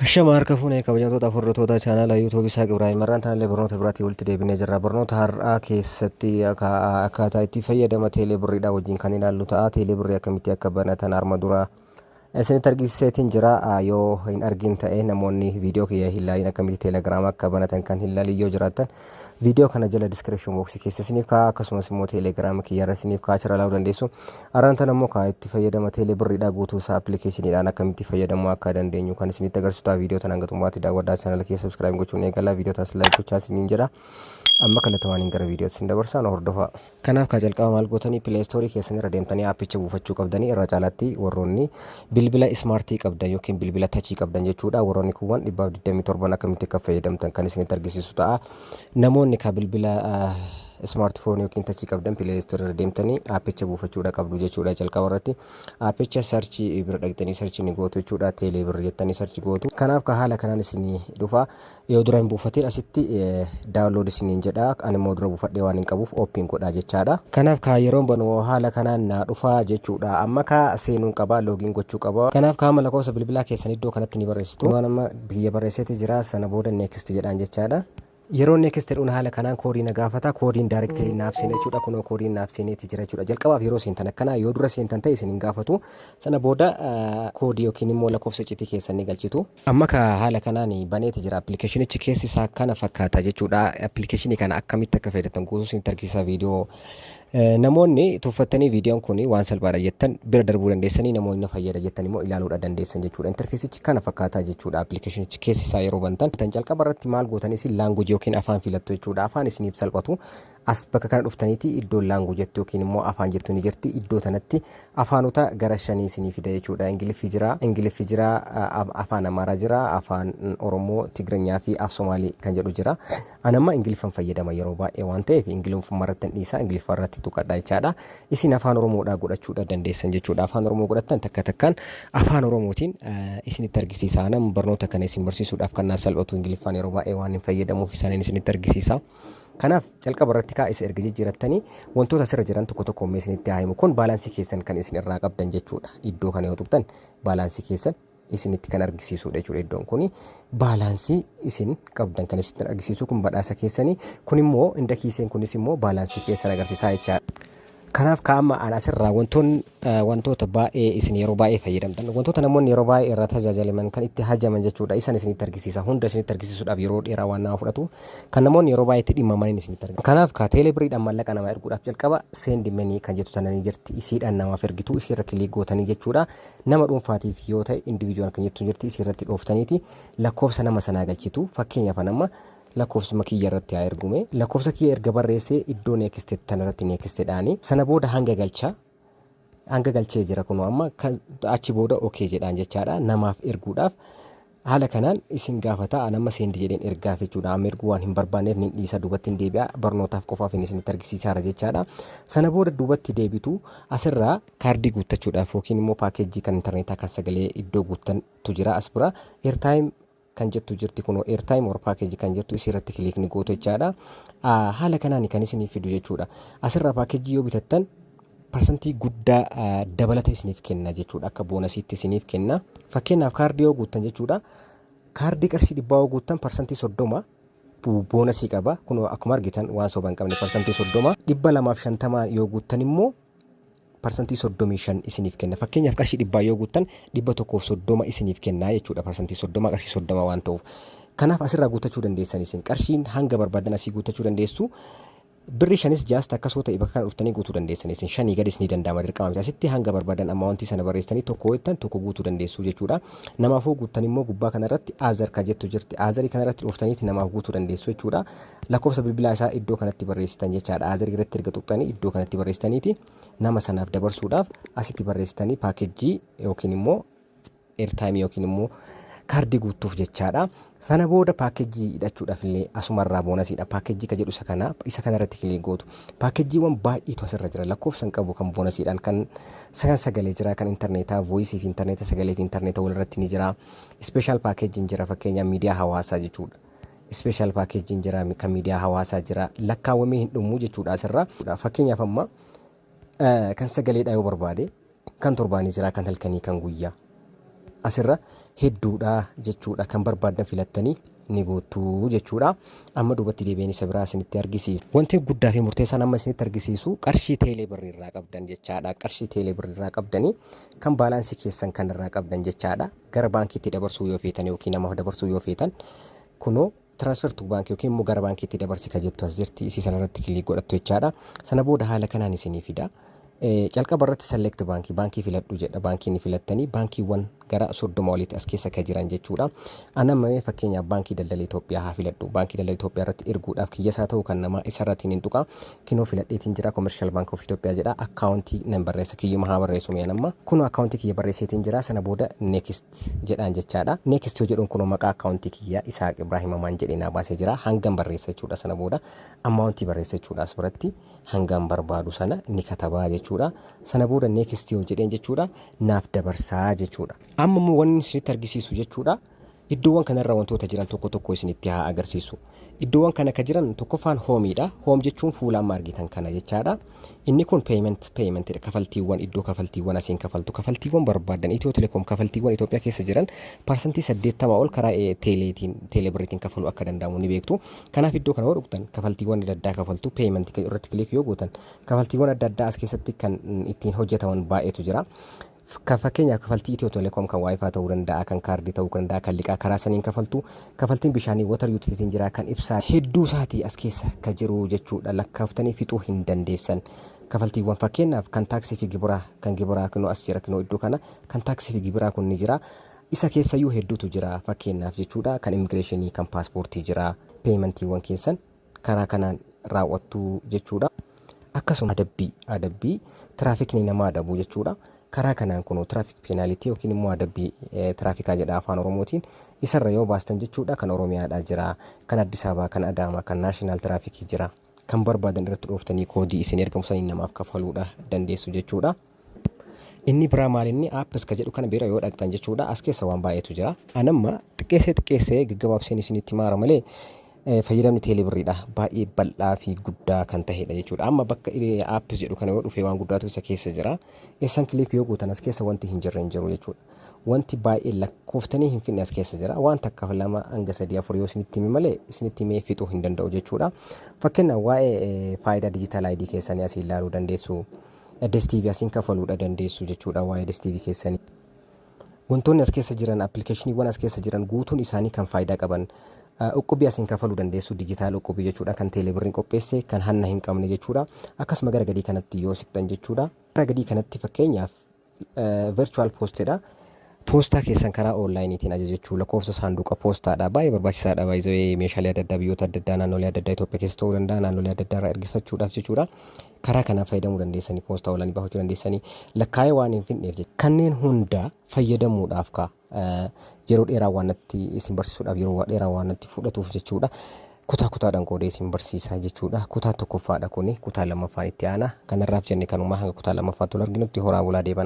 Ashama harka fuunee, kabajamtoota hordoftoota chaanaala YouTube Isaaq Ibraahim. Har'aan tanallee barnoota biraatii walitti deebinee jirra. Barnoota har'aa keessatti akkaataa itti fayyadama teelee birriidhaa wajjin kan ilaallu ta'a. Teelee birrii akkamitti akka banatan arma dura isinitti argisiiseetiin jira. Yoo hin argin ta'e, namoonni viidiyoo kiyya hin ilaalin, akkamitti teelegiraama akka banatan kan hin ilaalin yoo jiraattan, viidiyoo kana jala description box keessa isiniif kaa'a, akkasumas immoo teelegiraama kiyyarra isiniif kaa'a, achirra ilaaluu dandeessu. Har'aan tana immoo kaa itti fayyadama teelee birriidhaa guutuu isaa appilikeeshiniidhaan akkamitti fayyadamuu akka dandeenyu kan isinitti agarsiisu ta'a. Viidiyoo tana hanga xumuraatti daawwadhaa, chaanala kiyya subscribe gochuun eegalaa, viidiyoo tanas like gochaa isiniin jedha. Amma kallattumaan gara viidiyootti isin dabarsaa, nu hordofaa. Kanaaf kaa jalqaba maal gootanii? Play Store keessan irra deemtanii aappicha buufachuu qabdanii. Irra caalaatti warroonni bilbila ismaartii qabdan yookiin bilbila tachii qabdan jechuudha. Warroonni kuuwwan 127 akkamitti akka fayyadamtan kan isinitti argisiisu ta'a. Namoonni ka bilbila smartphone yookiin tachii qabdan Play Store irra deemtanii aappicha buufachuudha qabdu jechuudha. Jalqaba irratti aappicha search bira dhaqxanii search ni gootu jechuudha. Teelee birrii jettanii search gootu. Kanaaf ka haala kanaan isinii dhufa. Yoo dura hin buufatin asitti download isiniin jedha. Ani immoo dura buufadhee waan hin qabuuf open godha jechaadha. Kanaaf ka yeroon banu haala kanaan naa dhufa jechuudha. Amma ka seenuun qaba, login gochuu qaba. Kanaaf ka amma lakkoofsa bilbilaa keessan iddoo kanatti ni barreessitu. Waan amma biyya barreesseeti jira, sana booda next jedhaan jechaadha. Yeroo next jedhuun haala kanaan koodii na gaafata. Koodiin directly naaf seena jechuudha. Kunoo koodiin naaf seeneeti jira jechuudha. Jalqabaaf yeroo seentan akkanaa, yoo dura seentan ta'e isin hin gaafatu. Sana booda koodii yookiin immoo lakkoofsa iccitii keessan ni galchitu. Amma ka haala kanaan baneeti jira. Appilikeeshinichi keessi isaa kana fakkaata jechuudha. Appilikeeshinii kana akkamitti akka fayyadatan guutuu isinitti argisiisa viidiyoo. Namoonni tuffattanii viidiyoon kun waan salphaadha jettan bira darbuu dandeessanii, namoonni na fayyada jettan immoo ilaaluudha dandeessan jechuudha. Interfeesichi kana fakkaataa jechuudha. Appilikeeshinichi keessi isaa yeroo bantan jalqaba irratti maal gootanii? Isin language yookiin afaan filattu jechuudha. Afaan isiniif salphatu as bakka kana dhuftaniiti iddoon language jettu yookiin immoo afaan jettu ni jirti. Iddoo tanatti afaanota gara shanii isinii fida jechuudha. Ingiliffi jira, Ingiliffi jira, afaan Amaaraa jira, afaan Oromoo, Tigiriinyaa fi Somaalii kan jedhu jira. Ani amma Ingiliffan fayyadama yeroo baay'ee waan ta'eef Ingiliffuma irratti hin dhiisa, Ingiliffa irratti tuqadha jechaadha. Isin afaan Oromoodhaa godhachuudha dandeessan jechuudha. Afaan Oromoo godhattan takka takkaan afaan Oromootiin isinitti argisiisa. Anam barnoota kana isin barsiisuudhaaf kan naa salphatu Ingiliffaan yeroo baay'ee waan hin fayyadamuuf isaaniin isinitti argisiisa. Kanaaf jalqaba irratti kaa isa erga jijjiirattanii wantoota asirra jiran tokko tokko mee isinitti haa himu. Kun baalaansii keessan kan isin irraa qabdan jechuudha. Iddoo kana yoo tuqxan baalaansii keessan isinitti kan argisiisudha jechuudha. Iddoon kuni baalaansii isin qabdan kan isinitti argisiisu, kun badhaasa keessanii, kun immoo inda kiiseen, kunis immoo baalaansii keessan agarsiisaa jechaadha. Kanaaf kaa'ama an asirraa wantoota baay'ee isin yeroo baay'ee fayyadamtan, wantoota namoonni yeroo baay'ee irraa tajaajilaman, kan itti hajaman jechuudha, isan isinitti argisiisa. Hunda isinitti argisiisuudhaaf yeroo dheeraa waan nama fudhatu, kan namoonni yeroo baay'ee itti dhimmamaniin isinitti argisiisa. Kanaaf ka teelebiriidhaan maallaqa namaa erguudhaaf jalqaba send money kan jettu sana ni jirti. Isiidhaan namaaf ergitu, isiirra click gootanii jechuudha. Nama dhuunfaatiif yoo ta'e individual kan jettu jirti, isiirratti dhooftaniiti lakkoofsa nama sanaa galchitu. Fakkeenyaaf amma lakkoofsuma kiyya irratti haa ergume. Lakkoofsa kiyya erga barreessee iddoo next tanarratti next jedhaani. Sana booda hanga galcha. Hanga galchee jira kunoo amma, achi booda okay jedhaan jechaadha. Namaaf erguudhaaf haala kanaan isin gaafata. An amma send jedheen ergaaf jechuudha. Amma erguu waan hin barbaanneef nin dhiisa, duubatti hin deebi'a. Barnootaaf qofaaf inni isinitti argisiisaara jechaadha. Sana booda duubatti deebitu. Asirraa kaardii guuttachuudhaaf yookiin immoo paakeejii kan intarneetaa kan sagalee iddoo guuttantu jira as bira. Airtime kan jettu jirti, kunoo airtime or package kan jettu isii irratti click ni gootu jechaadha. Haala kanaan kan isiniif fidu jechuudha. Asirraa paakeejii yoo bitattan parsantii guddaa dabalata isiniif kenna jechuudha. Akka boonasiitti isiniif kenna. Fakkeenyaaf kaardii yoo guuttan jechuudha. Kaardii qarshii 100 yoo guuttan 30% boonasii qaba. Kun akkuma argitan waan soba hin qabne 30%. 250 yoo guuttan immoo 35% isiniif kenna. Fakkeenyaaf qarshii 100 yoo guuttan 130 isiniif kenna jechuudha. 30% qarshii 30 waan ta'uuf. Kanaaf asirraa guuttachuu dandeessan isin. Qarshiin hanga barbaadan asii guuttachuu dandeessu. Birri shanis jaas akkasoo ta'e bakka kana dhuftanii guutuu dandeessan isin. Shanii gadis ni danda'ama, dirqama miti. Asitti hanga barbaadan amma wanti sana barreessitanii tokko jettan tokko guutuu dandeessu jechuudha. Namaafuu guuttan immoo gubbaa kanarratti other kan jettu jirti. Otherii kanarratti dhuftaniiti namaaf guutuu dandeessu jechuudha. Lakkoofsa bilbilaa isaa iddoo kanatti barreessitan jechaadha. Otherii irratti erga tuqxanii iddoo kanatti barreessitaniiti nama sanaaf dabarsuudhaaf asitti barreessitanii paakeejii yookiin immoo airtime yookiin immoo kaardii guutuuf jechaadha. Sana booda paakeejii hidhachuudhaaf illee asumarraa boonasiidha. Paakeejii kan jedhu isa kana, isa kanarratti click gootu. Paakeejiiwwan baay'eetu asirra jira. Lakkoofsa hin qabu. Kan boonasiidhaan kan sagan sagalee jira, kan intarneetaa voice fi intarneeta, sagalee fi intarneeta walirratti ni jira. Special paakeejiin jira, fakkeenyaaf miidiyaa hawaasaa jechuudha. Special paakeejiin jira, kan miidiyaa hawaasaa jira. Lakkaawwamee hin dhumu jechuudha asirra. Fakkeenyaaf amma kan sagaleedhaa yoo barbaade kan torbaanii jira, kan halkanii, kan guyyaa. Asirra hedduudha jechuudha, kan barbaaddan filattanii ni guutuu jechuudha. Amma duubatti deebiin isa biraa isinitti argisiisa. Wanti guddaa fi murteessaan amma isinitti argisiisu qarshii teelee birrii irraa qabdan jechaadha. Qarshii teelee birrii irraa qabdanii kan baalaansii keessan kan irraa qabdan jechaadha. Gara baankiitti dabarsuu yoo feetan yookiin namaaf dabarsuu yoo feetan, kunoo transfer to bank yookiin immoo gara baankiitti dabarsi ka jettu as jirti. Isii sanarratti click godhattu jechaadha. Sana booda haala kanaan isinii fida. Calqaba irratti select baankii, baankii filadhu jedha. Baankii ni filattanii baankiiwwan gara 30 olitti as keessa kan jiran jechuudha. Anammamee fakkeenyaaf Baankii Daldala Itoophiyaa haa filadhu. Baankii Daldala Itoophiyaa irratti erguudhaaf kiyyasaa ta'uu kan namaa isarratti hin tuqa. Kinoo filadheetiin jira, Commercial Bank of Ethiopia jedha. Akkaawuntii nan barreessa, kiyyuma haa barreessu mi'a nama. Kunoo akkaawuntii kiyya barreesseetiin jira. Sana booda next jedhaan jechaadha. Next yoo jedhuun kunoo maqaa akkaawuntii kiyya Isaaq Ibraahim Amaan jedhee naa baasee jira. Hangam barreessa jechuudha. Sana booda ammaawuntii barreessa jechuudha. As biratti hangam barbaadu sana ni katabaa jechuudha. Sana booda next yoo jedheen jechuudha, naaf dabarsaa jechuudha. Amma immoo wanni isinitti argisiisu jechuudha. Iddoowwan kanarra wantoota jiran tokko tokko isinitti haa agarsiisu. Iddoowwan kana ka jiran tokkoffaan homeiidha. Home jechuun fuula amma argitan kana jechaadha. Inni kun paymentidha. Kafaltiiwwan, iddoo kafaltiiwwan asiin kafaltu. Kafaltiiwwan barbaadan, Itiyoo Telekoom, kafaltiiwwan Itoophiyaa keessa jiran 80% ol karaa teeleetiin, teelebirriitiin kafaluu akka danda'amu ni beektu. Kanaaf iddoo kana yoo dhuftan kafaltiiwwan adda addaa kafaltu. Payment irratti click yoo gootan kafaltiiwwan adda addaa as keessatti kan ittiin hojjetaman baay'eetu jira. Kan fakkeenyaaf kafaltii Itiyoo Telekoom kan WiFi ta'uu danda'a, kan kaardii ta'uu danda'a, kan liqaa karaa saniin kafaltu, kafaltiin bishaanii water utilityn jira, kan ibsaa hedduu isaatii as keessa ka jiru jechuudha. Lakkaaftanii fixuu hin dandeessan. Kafaltiiwwan fakkeenyaaf kan taaksii fi gibiraa, kan gibiraa kunoo as jira, kunoo iddoo kana kan taaksii fi gibiraa kun ni jira. Isa keessayyuu hedduutu jira fakkeenyaaf jechuudha. Kan immigireeshinii, kan paaspoortii jira. Paymentiiwwan keessan karaa kanaan raawwattu jechuudha. Akkasuma adabbii tiraafikni nama adabu jechuudha. Karaa kanaan kunoo traffic penalty yookiin immoo adabbii tiraafikaa jedha afaan Oromootiin, isarra yoo baastan jechuudha, kan Oromiyaadhaa jira, kan Addis Ababaa, kan Adaamaa, kan national tiraafikii jira. Kan barbaadan irratti dhooftanii koodii isin ergamu saniin namaaf kafaluudha dandeessu jechuudha. Inni biraa maal inni apps ka jedhu kana bira yoo dhaqxan jechuudha, as keessa waan baay'eetu jira. Anamma xiqqeessee xiqqeessee gaggabaabseen isinitti maara malee fayyadamni teelebirriidha baay'ee bal'aa fi guddaa kan tahedha jechuudha. Amma bakka apps jedhu kana yoo dhufe waan guddaatu isa keessa jira. Eessan click yoo gootan as keessa wanti hin jirre hin jiru jechuudha. Wanti baay'ee lakkooftanii hin finne as keessa jira. Waan takkaaf lama hanga sadii afur yoo isinitti hime malee isinitti himee fixuu hin danda'u jechuudha. Fakkeenyaaf waa'ee faayidaa digital ID keessanii asii ilaaluu dandeessu. DSTV asiin kafaluudha dandeessu jechuudha waa'ee DSTV keessanii. Wantoonni as keessa jiran, appilikeeshiniiwwan as keessa jiran guutuun isaanii kan faayidaa qaban. Uqqubii asiin kafaluu dandeessu, dijitaala uqqubii jechuudha, kan teelebirriin qopheesse, kan hanna hin qabne jechuudha. Akkasuma gara gadii kanatti yoo siqxan jechuudha. Gara gadii kanatti fakkeenyaaf virtual postedha. Poostaa keessan karaa onlaayiniitiin ajajachuu, lakkoofsa saanduqa poostaadha. Baay'ee barbaachisaadha, baay'ee meeshaalee adda addaa biyyoota adda addaa, naannolee adda addaa Itoophiyaa keessa ta'uu danda'a, naannolee adda addaa irraa ergifachuudhaaf jechuudha. Karaa kanaan fayyadamuu dandeessanii, poostaa onlaayinii baafachuu dandeessanii, lakkaa'ee waan hin finneef jechuudha. Kanneen hunda fayyadamuudhaaf ka yeroo dheeraa waan natti isin barsiisuudhaaf yeroo dheeraa waan natti fudhatuuf jechuudha. Kutaa kutaadhaan qoodee isin barsiisaa jechuudha. Kutaa tokkoffaadha kuni, kutaa lammaffaan itti aana. Kanarraaf jenne kanumaa, hanga kutaa lammaffaatti wal arginutti horaa bulaa deeban.